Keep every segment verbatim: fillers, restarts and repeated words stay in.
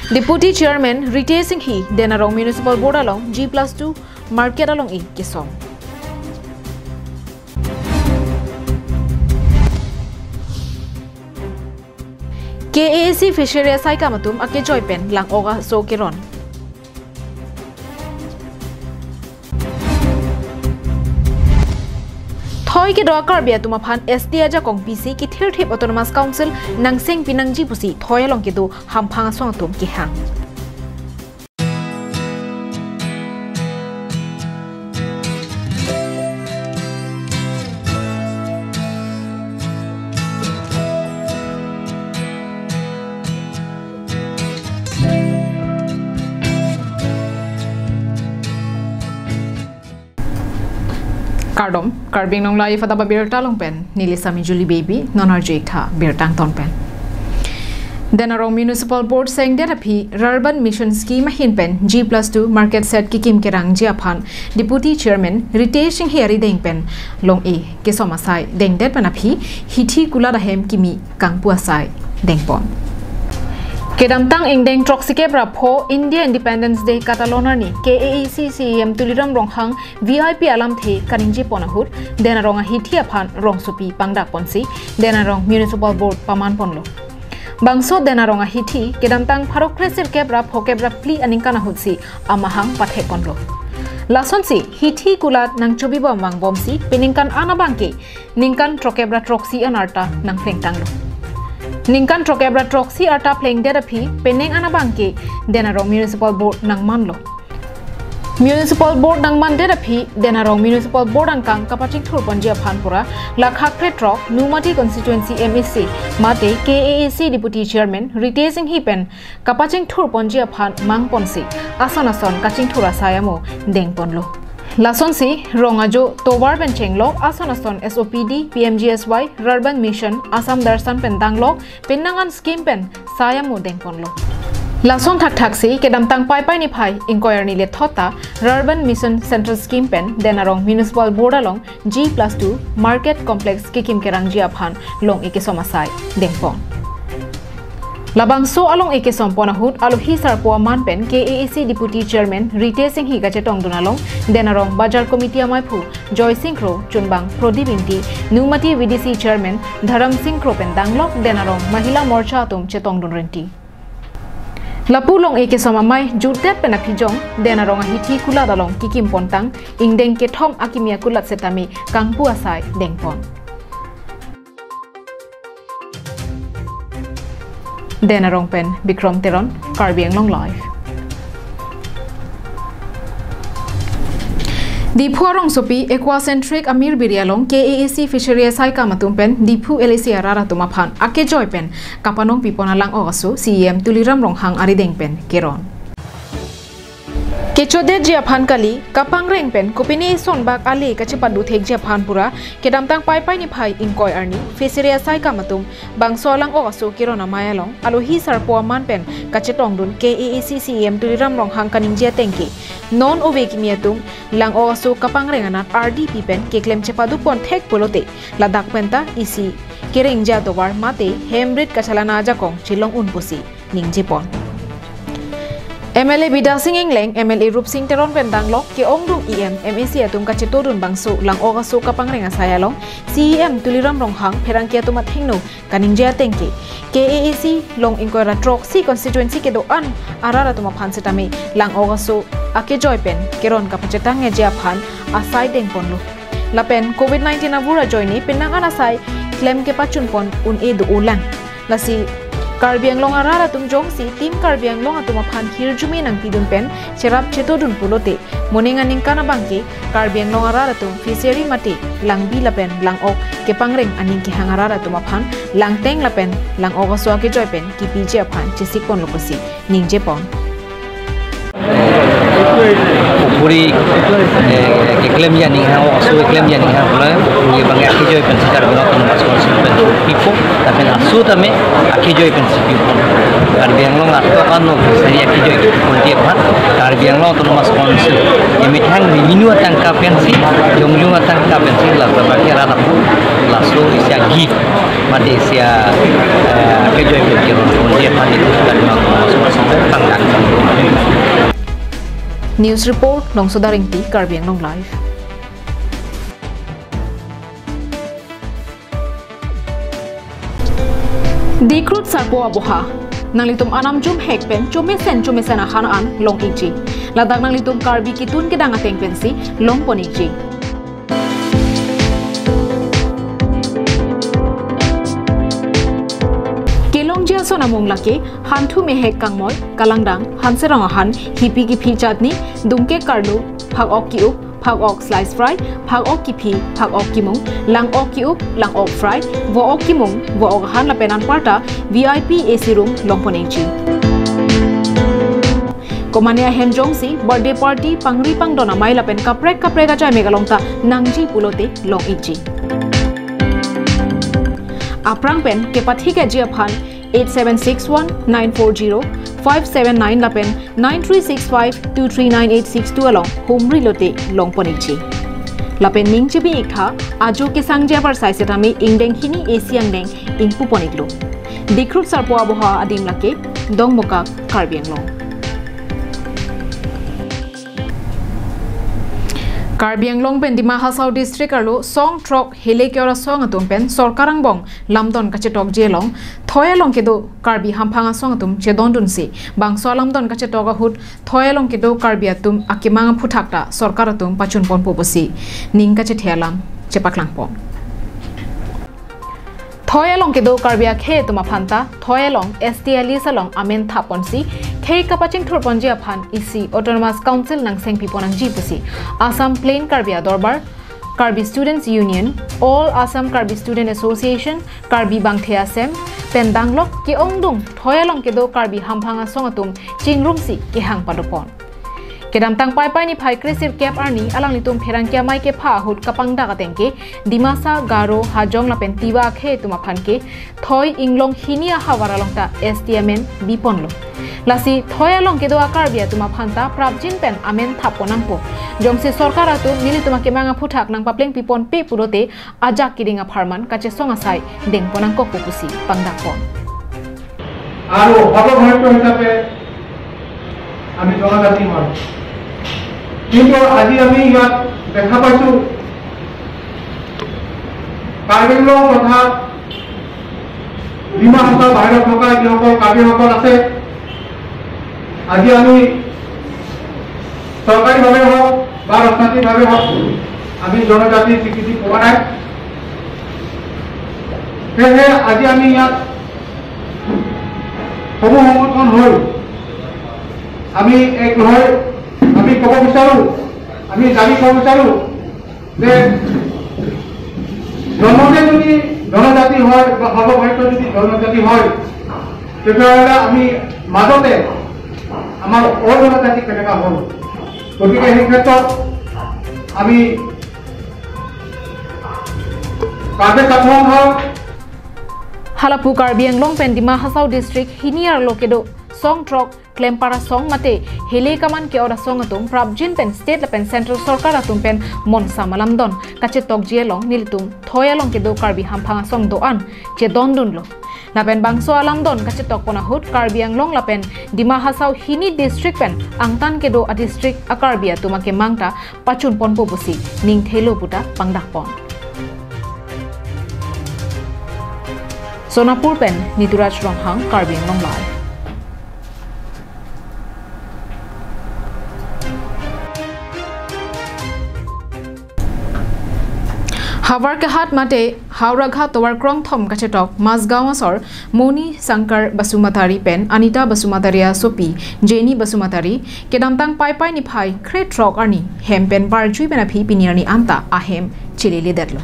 Deputy Chairman Ritesh Enghi, Denarong Municipal Board along G plus two market along-i kesom. K A A C Fishery asaikam atum akejoi pen lang-ok aso keron. Thoi kedo Karbi atum aphan S T ajakong pisi kethirthip Autonomous Council nangseng pinangji pusi thoi along kedo hamphang asong atum kehang. Kardom, Karbi Anglong Live adap abirta along pen neli Sami Julie Baby, non arju-ik tha birta angton pen. Denarong Municipal Board sengdet aphi Rurban Mission Scheme ahin pen G plus two market shed kekim kerangji aphan Deputy Chairman Ritesh Enghi arideng pen long-e kesom asai dengdet pen aphi hithi kulat ahem kimi kangpu asai dengpon. Kedamtang ingdeng throksikep ra pho India Independence Day katalon arni K A A C C E M Tuliram Ronghang V I P alamthe kaningjepon ahut Denarong ahithi aphan rongsopi pangdakponsi Denarong Municipal Board pamanponlo. Bangso Denarong ahithi kedamtang pharo kresirkep ra phokep ra phli aningkan ahutsi amahang pathekponlo. Lasonsi hithi kulat nangchobibom vangbomsi peningkan an abangke ningkan throkkep ra throksi an arta nangplengtanglo. Ningkan throkkep ra throksi arta plengdet aphi penang an abangke Denarong Municipal Board nangmanlo. Municipal Board nangmandet aphi Denarong Municipal Board angkang kapachingthurponji aphan pura lakha krethrok Nomati Constituency M A C mate K A A C Deputy Chairman Ritesh Enghi pen kapachingthurponji aphan mangponsi ason ason kachingthur asai amo dengponlo. Lasonsi rong ajo tovar pen chenglok ason ason S O P D, P M G S Y, Rurban Mission, Assam Darshan pen danglok penang an scheme pen sai amo dengponlo. Lason thakthaksi kedamtang Paipai niphai ingkoi arni lethot ta Rurban Mission Central Scheme pen Denarong Municipal Board along G plus two Market Complex kekim kerangji aphan long-e kesom asai dengpon. Labangso along-e kesompon ahut alohi sarpo aman pen K A A C Deputy Chairman Ritesh Enghi kachetongdun along Denarong Bazar Committee amaiphu Joysing Kro, chunbang Prodip Ingti, Nomati V D C Chairman Dharamsing Kro pen danglok Denarong Mahila Morcha atum chetongdun rinti. Lapu long-e kesom amei jutdet pen aphijong Denarong ahithi kulat along kekim pontang ingdeng kethom akimi akulat setame kangpu asai dengpon. Denarong pen Bikrom Teron, Karbi Anglong Live. Diphu arongsopi Aquacentric Amir Biri along K A A C Fishery asaikam atum pen Diphu L A C arat atum aphan akejoi pen kapanongpipon alang-ok aso C E M Tuliram Ronghang arideng pen keron. Kechodetji aphan kali, kapangreng pen kopine sonbak ale kachepaduk thekji aphan pura kedamtang Paipai niphai ingkoi arni Fishery asaikam atum bangso alang-ok aso keron amei along alohi sarpo aman pen kachetongdun K A A C C E M Tuliram Ronghang kaningje atengke, non ove kimi atum lang-ok aso kapangreng anat ardi pi pen keklem chepadukpon thek pulote ladak penta isi kerengja tovar mate hemrit kachelana ajakong chelong un pusi ningjepon. M L A Bidya Sing Engleng, M L A Rupsing Teron pen danglok ke-ongdung E M, M A C atum kachetongdun bangso lang-ok aso kapangreng asai along C E M Tuliram Ronghang pherangke atum athengno kaningje atengke, K A A C along ingkoi ra throksi constituency kedo-an arat atum aphan setame lang-ok aso akejoi pen keron kapachetangji aphan asai dengponlo. Lapen covid nineteen avur ajoine penang an asai klem kepachunpon un-e do-olang. Lasi Karbi Anglong arat atum jongsi Team Karbi Anglong atum aphan hirjume nangpidun pen cherap chetongdun pulote, moning aningkan abangke Karbi Anglong arat atum Fishery mate langbi lapen lang-ok kepangreng aning kehang arat atum aphan langteng lapen lang-ok aso akejoi pen kipiji aphan chesikponlo pusi ningjepon. Pukhuri, eh, keklemji aning hang, ok aso keklemji aning hang pula, pukhuri abang akejoi pen si Karbi Anglong Autonomous Council pen pipo, lapen aso tame akejoi pen si pipo. Karbi Anglong atum aphan no sari akejoi pen pipo aphan, Karbi Anglong Autonomous Council, emit Revenue atangka pensi, jongjung atangka pensi, laso abangke rat aphan, laso isi a-gift, mate isi a, eh, kejoi pen kiron ponji aphan itu sudah dimaksud, maksud, tangkang. News report, Longsoda Rengti, Karbi Anglong Live. Dikrut Sarpo Aboha. Nanglitum anam jumhek pen chomesen chomesen ahan an long-ikji. Ladak nanglitum Karbi kitun kedang ateng pensi longpon-ikji. Kelongji ason amung lake hanthu mehek kangmoi, kalangdang, hanserong ahan, hipi kiphi chutney, dungke karlu, phak-ok ki-up, phak-ok slice fry, phak-ok kiphi, phak-ok kimung, lang-ok ki-up, lang-ok fry, vo-ok kimung, vo-ok ahan lapen anparta V I P A C room longpon-ikji. Komane ahem jongsi birthday party, pangri pangdon amei lapen kaprek kaprek ajai mek along ta nangji pulote long-ikji. Aphrang pen kepathikji aphan eight seven six one nine four zero five seven nine lapen nine three six five two three nine eight six two along humri lote longpon-ikji. Lapen ning chibi-iktha, ajo kesangji abar sai setame ingdeng hini A C angdeng ingpupon-iklo. Dikrut Sarpo Aboha adim lake Dongmukak, Karbi Anglong. Karbi Anglong pen Dima Hasao District arlo song throk hele ke-ora asong atum pen sorkar angbong lamdon kachetokji along thoi along kedo Karbi hamphang asong atum chedondunsi bangso alamdon kachetok ahut thoi along kedo Karbi atum akemang aphuthak ta sorkar atum pachunponpo pusi ning kachethe alam chepaklangpon. Thoi along kedo Karbi akhei atum aphan ta thoi along S T a list along amen thapponsi khei kapachingthurponji aphan isi Autonomous Council nangseng piponangji pusi Assam Plain Karbi Adorbar, Karbi Students Union, All Assam Karbi Student Association, Karbi Bangthe Assam pen danglok ke-ongdung thoi along kedo Karbi hamphang asong atum chingrumsi kehang padopon. Kedamtang Paipai niphai kresirkep arni alanglitum pherangke amei kepha ahut kapangdak ateng ke Dimasa, Garo, Hajong lapen Tiwa akhei atum aphan ke thoi inglong hini ahavar along ta S T amen biponlo. Lasi thoi along kedo a-Karbi atum aphan ta prapjin pen amen thapponangpo. Jongsi sorkar atum nelitum akemang aphuthak nangpaplengpiponpe pulote ajak keding apharman kachesong asai dengpon nangkokpo pusi pangdakpon. আৰু সৰ্বভাৰতীয় হিচাপে আমি জনজাতি হয়। কিন্তু আজি আমি ইয়াত দেখা পাইছো, কাৰ্বি আংলং তথা ডিমা হাছাও বাহিৰত থকা যিসকল কাৰ্বিসকল আছে, আজি আমি চৰকাৰীভাৱে হওক বা ৰাজনৈতিকভাৱে হওক, আমি জনজাতিৰ স্বীকৃতি পোৱা নাই। সেয়েহে আজি আমি ইয়াত সমূহ সংগঠন হৈ আমি এক হৈ আমি ক'ব বিচাৰো, আমি দাবী ক'ব বিচাৰো যে জন্মতে যদি জনজাতি হয় বা সৰ্বভাৰতীয় যদি জনজাতি হয়, তেতিয়াহ'লে আমি মাজতে আমাৰ অজনজাতি কেনেকা হ'ল? গতিকে সেই ক্ষেত্ৰত আমি কাৰ্বি কাঠুৱা হওক, Halapu Karbi Anglong pen Dima Hasao District hini arlo kedo song throk klempar asong mate hele kaman ke-ora asong atum prapjin pen state lapen central sorkar atum pen monsam alamdon kachetokji along nelitum thoi along kedo Karbi hamphang asong do-an chedondunlo. Lapen bangso alamdon kachetokpon ahut Karbi Anglong lapen Dima Hasao hini district pen angtan kedo a-district a-Karbi atum akemang ta pachunponpo pusi ning thelo puta pangdakpon. Sonapur pen Nituraj Ronghang, Karbi Anglong Live. Havar kehat mate Howraghat tovar krongthom kachetok Mazgaon asor Moni Shankar Basumatary pen Anita Basumatary asopi Jenny Basumatary kedamtang Paipai niphai krethrok arni hem pen barjui pen aphi pini arni anta ahem chililedetlo.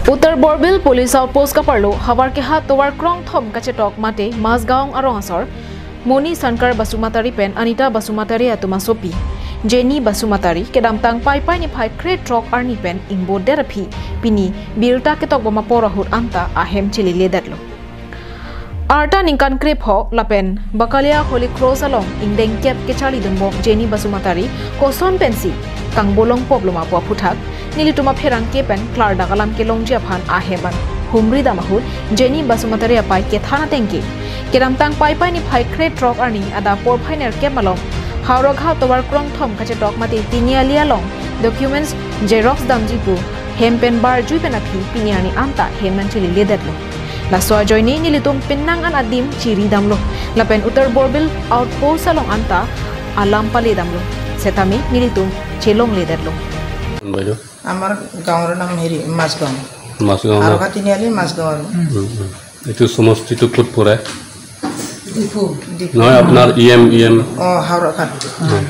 Uttar Borbil Police Outpost kaparlo havar kehat tovar krongthom kachetok mate Mazgaon arong asor Moni Shankar Basumatary pen Anita Basumatary atum asopi Jenny Basumatary kedamtang Paipai niphai krethrok arni pen ingbodet aphi pini birta ketokbom apor ahut anta ahem chililedetlo. Arta ningkan krepho lapen Bakalia Holy Cross along ingdeng kep kecharlidunbom Jenny Basumatary koson pensi kangbolong pop loma pu aphuthak nelitum apherangke pen klardak alam kelongji aphan ahem an humridam ahut Jenny Basumatary apei kethan atengke kedamtang Paipai niphai krethrok arni adap porphai nerkep malom Howraghat tovar krongthom kachetok mate tiniali along documents xerox damji pu hem pen barjui pen aphi pini arni anta hem nangcheleledetlo. Laso ajoine nelitum penang an adim chiridamlo. Lapen Uttar Borbil outpost along anta alam paledamlo. Setame nelitum chelongledetlo. বাইদেউ? আমাৰ গাঁৱৰ নাম হেৰি মাছগাঁও। মাছগাঁও ন? হাওৰাঘাট তিনিআলি মাছগাঁও আৰু। উম, উম। এইটো সমষ্টিটো ক'ত পৰে? ডিফু। ডিফু। নহয়, আপোনাৰ ই এম, ই এম। অ, হাওৰাঘাট। উম।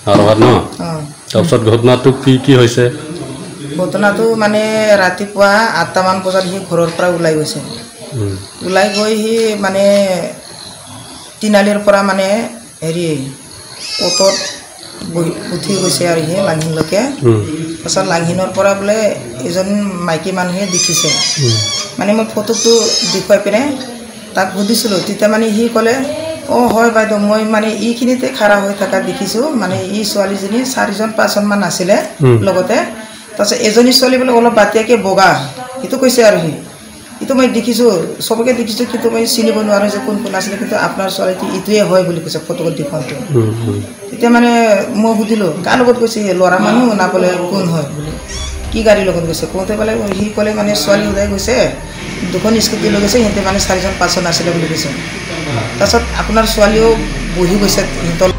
হাওৰাঘাট ন? অ। তাৰপিছত ঘটনাটো কি কি হৈছে? ঘটনাটো মানে ৰাতিপুৱা আঠটামান বজাত সি ঘৰৰ পৰা ওলাই গৈছে। উম। ওলাই গৈ সি মানে তিনিআলিৰ পৰা মানে হেৰি অট'ত বহি উঠি গৈছে আৰু সি লাংহিনলৈকে। উম। তাৰপিছত লাংহিনৰ পৰা বোলে এজন মাইকী মানুহে দেখিছে। উম। মানে মই ফটোটো দেখুৱাই পিনে তাক সুধিছিলোঁ, তেতিয়া মানে সি ক'লে, "অ, হয় বাইদেউ, মই মানে এইখিনিতে খাৰা হৈ থকা দেখিছোঁ, মানে এই ছোৱালীজনী চাৰিজন পাঁচজনমান আছিলে উম। লগতে, তাৰপিছত এজনী ছোৱালী বোলে অলপ বাটিয়াকে বগা, সেইটো কৈছে আৰু সি। এইটো মই দেখিছোঁ, চবকে দেখিছোঁ, কিন্তু মই চিনিব নোৱাৰোঁ যে কোন কোন আছিলে, কিন্তু আপোনাৰ ছোৱালীটো এইটোৱে হয় বুলি কৈছে ফটোখন দেখুৱাওঁতে।" উম, উম। তেতিয়া মানে মই সুধিলোঁ, "কাৰ লগত গৈছে? ল'ৰা মানুহ না বোলে কোন হয়?" বুলি। "কি গাড়ীৰ লগত গৈছে?" কওঁতে বোলে সি ক'লে মানে ছোৱালী ওলাই গৈছে, দুখন স্কুটি লৈ গৈছে, সিহঁতে মানে চাৰিজন পাঁচজন আছিলে বুলি কৈছে। তাৰপিছত আপোনাৰ ছোৱালীও বহি গৈছে সিহঁতৰ।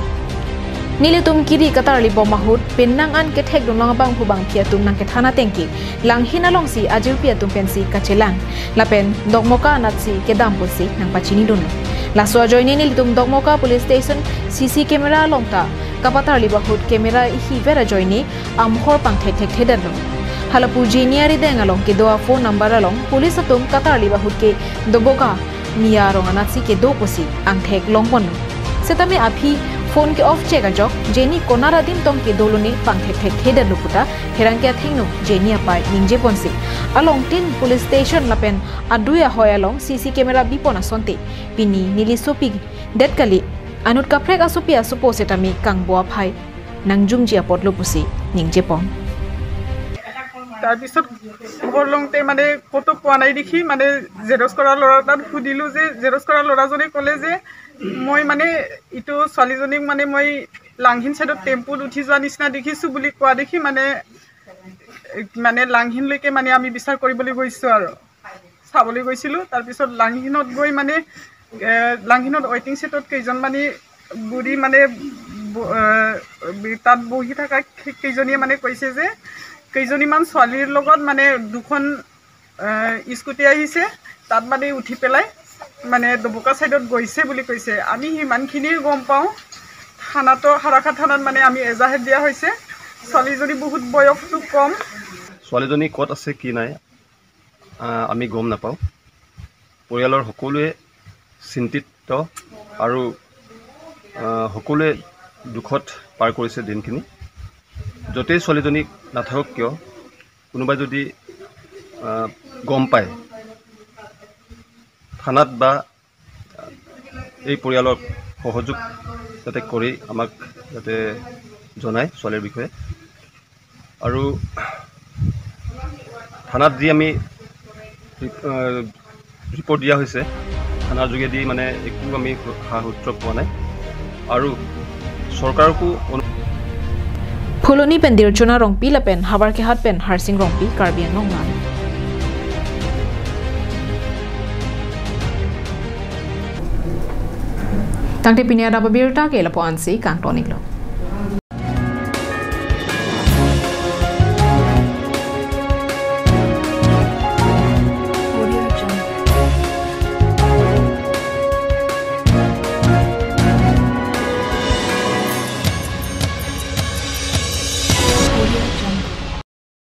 Nelitum kiri katarlibom ahut penang an kethekdunlong abangphu bangphi atum nangkethan atengke langhin alongsi ajirpi atum pensi kachelang lapen dokmoka anatsi kedam pusi nangpachinidunlo. Laso ajoine nelitum Dokmoka Police Station C C camera along ta kapatarlip ahut camera ihiver ajoine amhor pangthekthekthedetlo. Halapu Jenny arideng along kedo a-phone number along police atum katarlip ahut ke Doboka Miya arong anatsi kedo pusi angthek longponlo. Setame aphi phone ke-off chek ajok Jenny konat adim tong kedolone pangthekthekthedetlo puta pherangke athengno Jenny apei ningjeponsi along tin police station lapen adui ahoi along C C camera bipon asonte pini neli sopi det kali, anut kaprek asopi asopo setame kangbo aphai nangjumji apotlo pusi ningjepon. তাৰপিছত ঘৰ লওঁতে মানে ক'তো পোৱা নাই দেখি মানে জেৰক্স কৰা ল'ৰা তাত সুধিলোঁ যে, জেৰক্স কৰা ল'ৰাজনে ক'লে যে, "মই মানে ইটো ছোৱালীজনীক মানে মই লাংহিন চাইডত টেম্পুত উঠি যোৱা নিচিনা দেখিছোঁ" বুলি কোৱা দেখি মানে, মানে লাংহিনলৈকে মানে আমি বিচাৰ কৰিবলৈ গৈছোঁ আৰু। চাবলৈ গৈছিলোঁ। তাৰপিছত লাংহিনত গৈ মানে, এ, লাংহিনত ৱেটিং শ্বেডত কেইজনমানে বুঢ়ী মানে ব-, এ, বি-, তাত বহি থকা কেই-, কেইজনীয়ে মানে কৈছে যে কেইজনীমান ছোৱালীৰ লগত মানে দুখন, এ, স্কুটি আহিছে, তাত মানে উঠি পেলাই মানে ডবকা চাইডত গৈছে বুলি কৈছে। আমি সিমানখিনিয়ে গম পাওঁ। থানাতো, হাৰাঘাট থানাত মানে আমি এজাহাৰ দিয়া হৈছে। ছোৱালীজনী বহুত বয়সটো কম। ছোৱালীজনী ক'ত আছে কি নাই, আহ, আমি গম নাপাওঁ। পৰিয়ালৰ সকলোৱে চিন্তিত আৰু, আহ, সকলোৱে দুখত পাৰ কৰিছে দিনখিনি। য'তেই ছোৱালীজনী নাথাকক কিয়, কোনোবাই যদি, আহ, গম পায়, থানাত বা এই পৰিয়ালক সহযোগ যাতে কৰি আমাক যাতে জনায় ছোৱালীৰ বিষয়ে। আৰু থানাত যি আমি ৰি-, আহ, ৰিপৰ্ট দিয়া হৈছে, থানাৰ যোগেদি মানে একো আমি সা সূত্ৰ পোৱা নাই। আৰু চৰকাৰকো অনু- Phuloni pen Dirchona Rongpi lapen Howraghat pen Harsing Rongpi, Karbi Anglong Live. Tangte pini adap abirta ke lapu-ansi kangton-iklo.